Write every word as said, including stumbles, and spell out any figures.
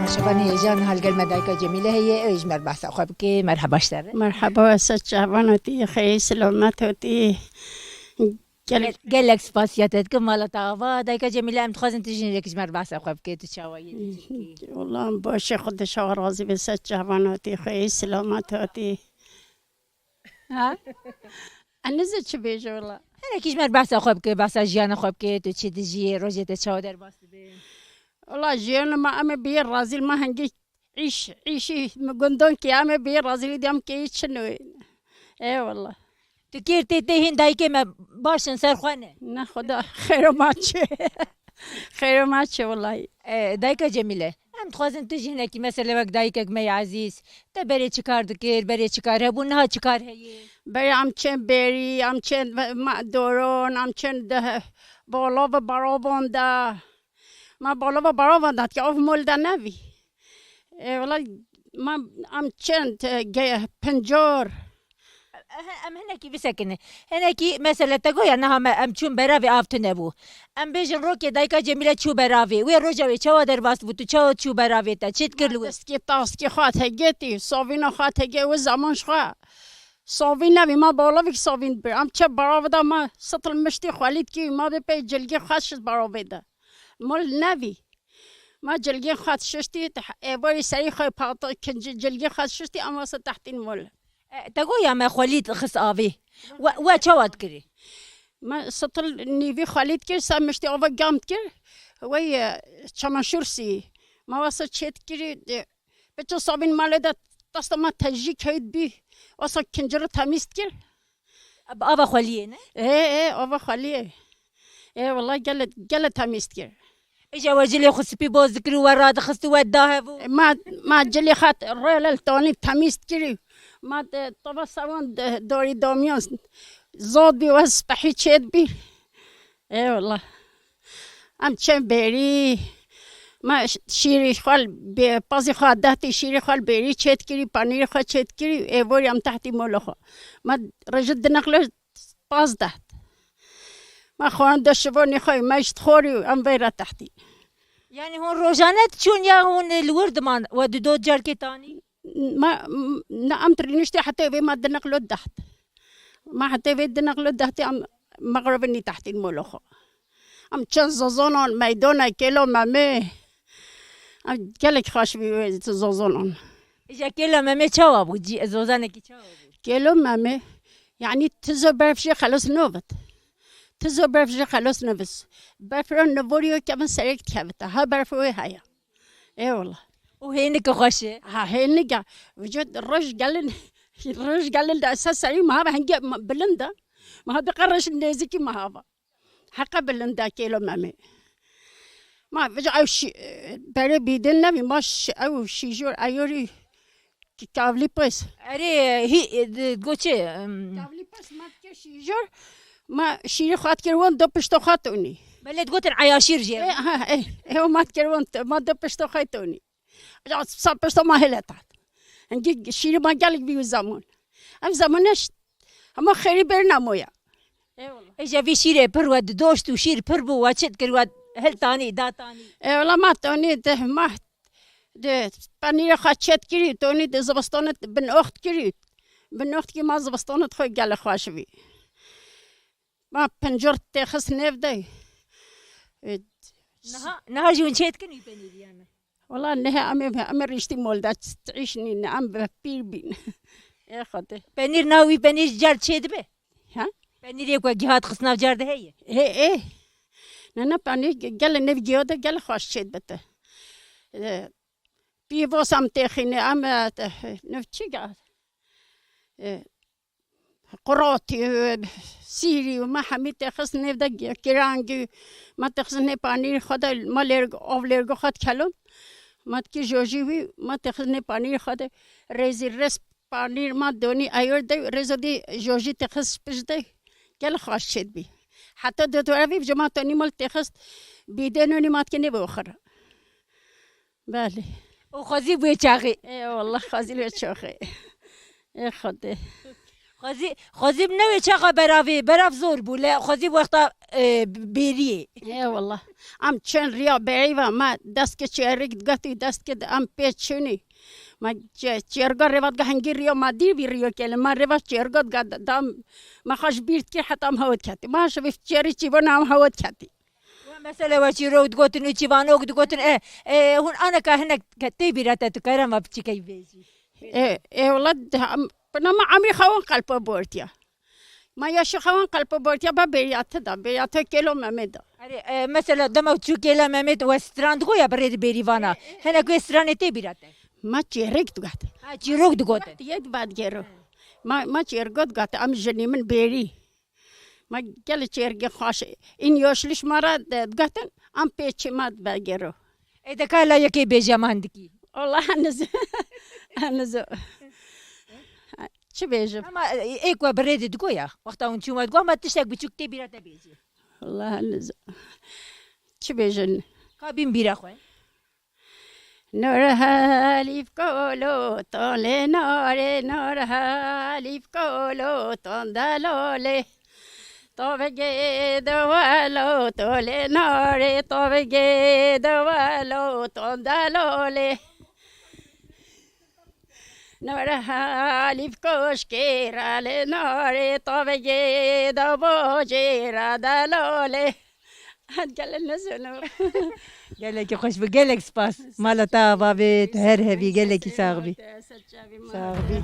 Şivan hêjan hal gel me dayika Cemîle heye, ew ji me re behsa xwe bike. Merheba ji te re. Merheba, ser çavan hatî, xêr selamet hatî. Gelek Gelek spasiya te dikim, mala te ava. Dayika Cemîle, em dixwazin tu jî hinek ji me re behsa xwe bike, tu çawa yî, tu çi dikî? Wala em baş e, Xwedê ji we razî be, ser çavan hatî, xêr selamet hatî. Ha? Ez nizim çi bêjim wala. Hinekî ji me re behsa xwe bike, behsa jiyana xwe bike, tu çi dijî, rojê te çawa derbas dibe? Wala jiyana me, em ê biyê razîl, me hingî îş, îşî mi gundan kî, em ê biyê razîlî diyam kê çi nû. Ê wala. Tu kêr tê tê hîn dayikê me baş in, ser xwe ne. Ne xweda xêro ma çi. Xêro ma çi wellahî. E, dayika Cemîle, em dixwazin tu jî hinekî mesele wek dayikek me yê ezîz, te berê çi kar dikir, berê çi kar hebû, niha çi kar heye? Berê em çên bêrî, em çên ma doron, em çên de bolava baravan de. Ma bolava baravan de, ke av mol de nevî. E, wela ma em çên, e, ge-, pincor. Ehe, em hinekî bisekine. Hinekî mesele te goya niha me, em çûn beravê av tune bû. Em bêjin rokê dayika Cemîle çû beravê. Wê roja wê çawa derbas bû? Tu çawa çû beravê te? Çi dikir li wir? Destgê taskê xwe tegê tî, savîna xwe tegê wê zeman ji xwe. Savîn nevî, ma balavik savîn bir. Em çe beravê de ma sitil miştî xwelî dikî, ma bê pey cilgê xwe şit beravê de. Mol nevî. Ma cilgê xwe şiştî, êvarî serî xwe pata, kinci cilgê xwe şiştî, em wasa tehtîn mol. E, te goya me xwelî dixist avê. We, we çawa dikirî? Me sitil nîvî xwelî dikir, ser miştî ava gam dikir. Wey, e, çamaşûr sî. Me wasa çê dikirî, e, biço sabîn malê de testa me tejî kewt bî. Wasa kinciri temîz dikir. Bi ava xweliyê ne? Ê, ê, ava xweliyê. Ê, wela gele, gele temîz dikir. Îja we cilê xwe spî boz dikir û we radixist û we dahevû. Ma, ma cilê xwe rêlel tonî temîz dikirî. Ma de, tava sewan de, dorî domiyan zod bî, we spehî çêt bî. Ê wela. Em çend bêrî, me ş-, şîrî xwe li bê-, pazî xwe dehtî, şîrî xwe li bêrî çêt kirî, panîrê xwe çêt kirî, êvorî em tehtî mola xwe. Me rejit dineqle paz deht. Me xwarin de şivanî xwe, me ji xorî em veyra tehtî. Yani hûn rojane diçûn ya hûn li wir diman we di do carkê tanî? Ma, na em tirîniştê hetê vê ma dineq lo deht. Ma hetê vê dineq lo dehtê em mexribinî tehtîn molo xwe. Em çend zozonan, meydona, kêlo memê. Em gelek xweş bî wê zozonan. Îja kêlo memê çawa bû? Cî-, zozanekî çawa bû? Kêlo memê, yani tizo berf jê xelos novit. Tizo berf jê xelos novis. Berf ro nivorî wê kevin serek dikevite. Ha berf wê heye. Ê wela. Û hênike xweş e. Ha, hênike. Vücut roj gelin, roj gelin de esa serî ma hava henge ma-, bilind e. Ma hava qe roj nêzîkî ma hava. Heqe bilind e kêlo memê. Ma vücut ew şî-, berê bîdin nevî ma ş-, ew şîjor eyorî ki kavlî pes. Erê, hî, e, di, goçê, em, Kavlî pes ma dike şîjor, ma şîrî xwe dikir wan do pişto xwe tonî. Belê digotin eyaşîr jê. E, ha, e, e, ma dikir wan, ma do pişto xwe tonî. Ya, sa pişto ma hele tat. Hingî şîrî ma gelek bî û zemun. Em zemun neş, hema xêrî berî nemoya. Ê wela. Îja vî şîrê pir we didoşt û şîr pir bû, we çi dikir, we hil tanî, da tanî. Ê wela ma tonî de, ma de penîrê xwe çêt kirî, tonî de zivistanê bin oxt kirî. Bin oxt kî ma zivistanê xwe gele xweş bî. Ma pincor têxist nêv de. E, Niha, niha jî hûn çê dikin wî penîrî yan? Wela niha em ê, em ê rîştî mol de ç-, îş nîne, em bi pîr bîn. Ê Xwedê. Penîr nav wî penîr car çê dibe? Ha? Penîrê ku gihat xist nav car de heye? Ê, ê. Ne, ne, penîr ge-, gele nêv giya de gele xweş çê dibite. E, pîvos em têxîne, em, e, te-, nêv çi ge-, e, Qurotî, sîrî û me hemî têxist nêv de girangî. Me têxist nê panîrî xwe de, me lêrg-, av lêrgo xwe dikelon. Me dikî jojî wî, me têxist nê panîrî xwe de rêzî rêz panîr me donî eyor de, rêzo dî jojî têxist pişt de. Gel xweş çêdibî. Heta dotore vî ji me tonî mal têxist bîdê nonî me dikî nêve oxir. Belê. Û xwezî bûye çaxê. Ê, wallah, xwezî li wê çaxê. Ê, Xwedê. Xwezî, xwezî bi newê çaxa beravê, berav zor bû, le xwezî wexta, e, bêriyê. Ê wallah. Em çend riya berî ve me dest ki çêrik digot û dest ki em pê çûnî. Me çê-, çêrga rêva diga hingî riyo me dî vî riyo kele. Me rêva çêrga diga da-, da me xwe ji bîr dikir heta em hewt ketî. Me şevî çêrî çî bû em hewt ketî. Wa mesele we çîrok digotin û çîvanok digotin, e, e, hûn aneka hinek ke tê bîra te tu kere me piçikey bêjî. E, e, wala, em, bina me emrî xewan qelpa bortiya. Ma yaşî xewan qelpa bortiya ba bêriya te da, bêriya te kêlo Memê da. Erê, e, mesela dema çû kêla Memê we stran digo ya bi rê di bêrîvana. Hinek wê stranê tê bîra te. Ma çêrek digot. Ha, çîrok digot. Yek bad gero. Ma, ma çêrgo digot, em jinî min bêrî. Ma gelê çêrgê xweş. În yoşliş ma ra de digotin, em pê çê ma dibe gero. Ê de ka la yekê bêje ma hindikî. Allah nizo. Nizo. Çi bêjim? Ama, e, ê ku bi rê de digo ya. Wexta hûn çûn we digo, ama tiştek biçûk tê bîra te bêjî. Allah nizo. Çi bêjin? Ka bîn bîra xwe. Nur helîf kolo ton lê narê, nur helîf kolo ton delolê. Tavegê dewelo to lê narê, tavegê dewelo ton delolê. Nur helîf koşkê re lê narê, tavegê dewbocê re delolê. Gelek nezano. Gelekî xweş bû, gelek spas. Mala te ava bê, tu her hebî, gelekî sax bî. Sax bî.